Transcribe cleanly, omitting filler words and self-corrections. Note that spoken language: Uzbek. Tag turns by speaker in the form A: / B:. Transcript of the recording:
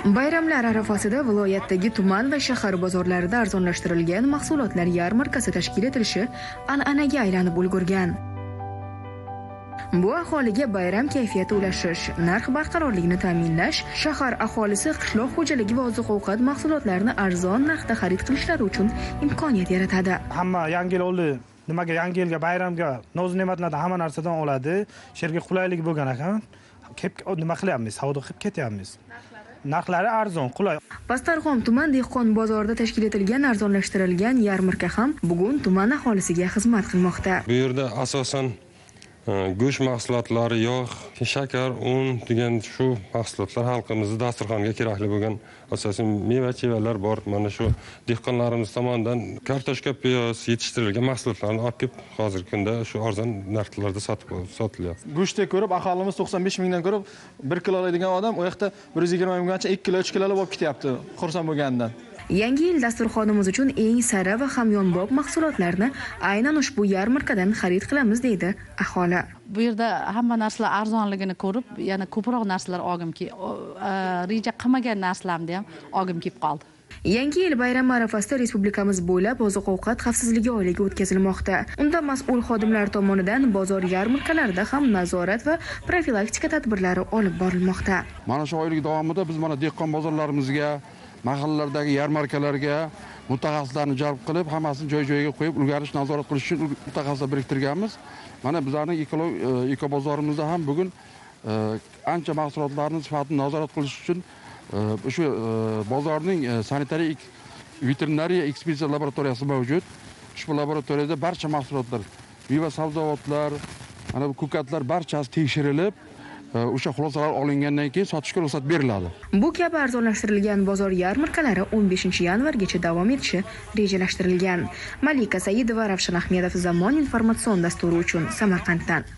A: Bayramlar arafasida viloyatdagi tuman va shahar bozorlarida arzonlashtirilgan mahsulotlar yarmarkasi tashkil etilishi an'anaga aylanib ulgurgan. Bu aholiga bayram kayfiyati ulashish, narx barqarorligini ta'minlash, shahar aholisi qishloq xo'jaligi va oziq-ovqat mahsulotlarini arzon narxda xarid qilishlari uchun imkoniyat yaratadi.
B: Hamma yangi yil oldi, nimaga yangi yilga, bayramga noz-ne'matlardan hamma narsadan oladi. Shu yerga qulaylik bo'lgan ekan, kelib nima qilyapmiz, savdo qilib ketyapmiz. Narxlari arzon, qulay.
A: Pastdarg'om tuman dehqon bozorida tashkil etilgan arzonlashtirilgan yarmarka ham bugun tuman aholisiga xizmat qilmoqda.
C: Bu yerda asosan go'sht mahsulotlari, yog', shakar, un degan shu mahsulotlar xalqimizning dasturxoniga kerakli bo'lgan asosiy meva-chevalar bor. Mana shu dehqonlarimiz tomonidan kartoshka, piyoz yetishtirilgan mahsulotlarni olib kelib, hozirgi kunda shu arzon narxlarda sotilyapti.
D: Go'shtni ko'rib aholimiz 95 mingdan ko'rib 1 kilo oladigan odam u yoqda 120 minggacha 2 kilo, 3 kilolab olib ketyapti, xursand bo'lganidan.
A: Yangi yil dasturxonimiz uchun eng sara va hamyonbop mahsulotlarni aynan ushbu yarmarkadan xarid qilamiz, deydi aholi.
E: Bu yerda hamma narsalar arzonligini ko'rib, yana ko'proq narsalar olgim reja qilmagan narsalarni ham olgim kelib qoldi.
A: Yangi yil bayrami arafasida respublikamiz bo'ylab oziq-ovqat xavfsizligi oyligi o'tkazilmoqda. Unda mas'ul xodimlar tomonidan bozor yarmarkalarida ham nazorat va profilaktika tadbirlari olib borilmoqda.
F: Mana shu oylik davomida biz mana dehqon bozorlarimizga, mahallalardagi yarmarkalarga mutaxassislarni jalb qilib, hammasini joy-joyiga qo'yib, ulgarish nazorat qilish uchun mutaxassislar biriktirganmiz. Mana bizlarning eko bozorimizda ham bugun ancha mahsulotlarning sifatini nazorat qilish uchun shu bozorning sanitariya veterinariya ekspertiza laboratoriyasi mavjud. Ushbu laboratoriyada barcha mahsulotlar, meva sabzavotlar, mana bu ko'katlar barchasi tekshirilib, o'sha xulosalar olingandan keyin sotishga ruxsat beriladi.
A: Bu kabi arzonlashtirilgan bozor yarmarkalari 15-yanvargacha davom etishi rejalashtirilgan. Malika Saidova, Ravshan Ahmedov, Zamon informatsion dasturi uchun Samarqanddan.